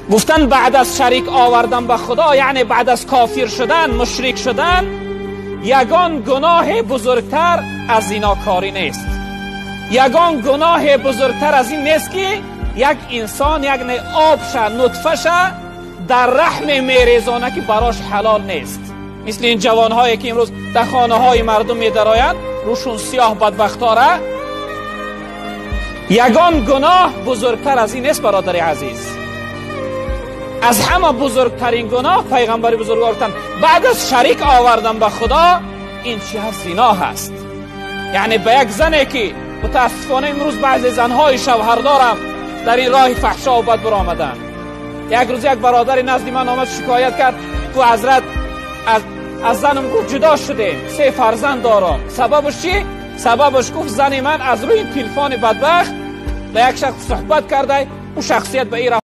Гуфтан баъд аз шарик овардан ба Худо, яъне баъд аз кофир шудан, мушрик шудан, ягон гуноҳи бузургтар аз зинокорӣ нест. Ягон гуноҳи бузургтар аз ин нест, ки як инсон як обша, нутфаша дар раҳме мерезона, ки барош ҳалол нест. Мисли ин ҷавонҳое, ки имрӯз дар хонаҳои мардум медароянд, рӯшун сиёҳ, бадбахтора. Ягон гуноҳ бузургтар аз ин нест, бародари азиз. Аз ҳама бузургтарин гуноҳ, пайғамбари бузургвор гуфтанд, баъд аз шарик овардан ба Худо, ин чӣ ҳаст? Зино ҳаст. Яъне ба як зане, ки мутаассифона имрӯз баъзе занҳои шавҳардорам дар ин роҳи фаҳшо бад баромаданд. Як рӯз як бародари назди ман омад, шикоят кард, гуфт: «Ҳазрат, аз занам», гуфт, «ҷудо шудем, се фарзанд дорам». Сабабаш чӣ? Сабабаш, гуфт, зани ман аз рӯи телефони бадбахт ба як шахс суҳбат карда, ӯ шахсият ба ин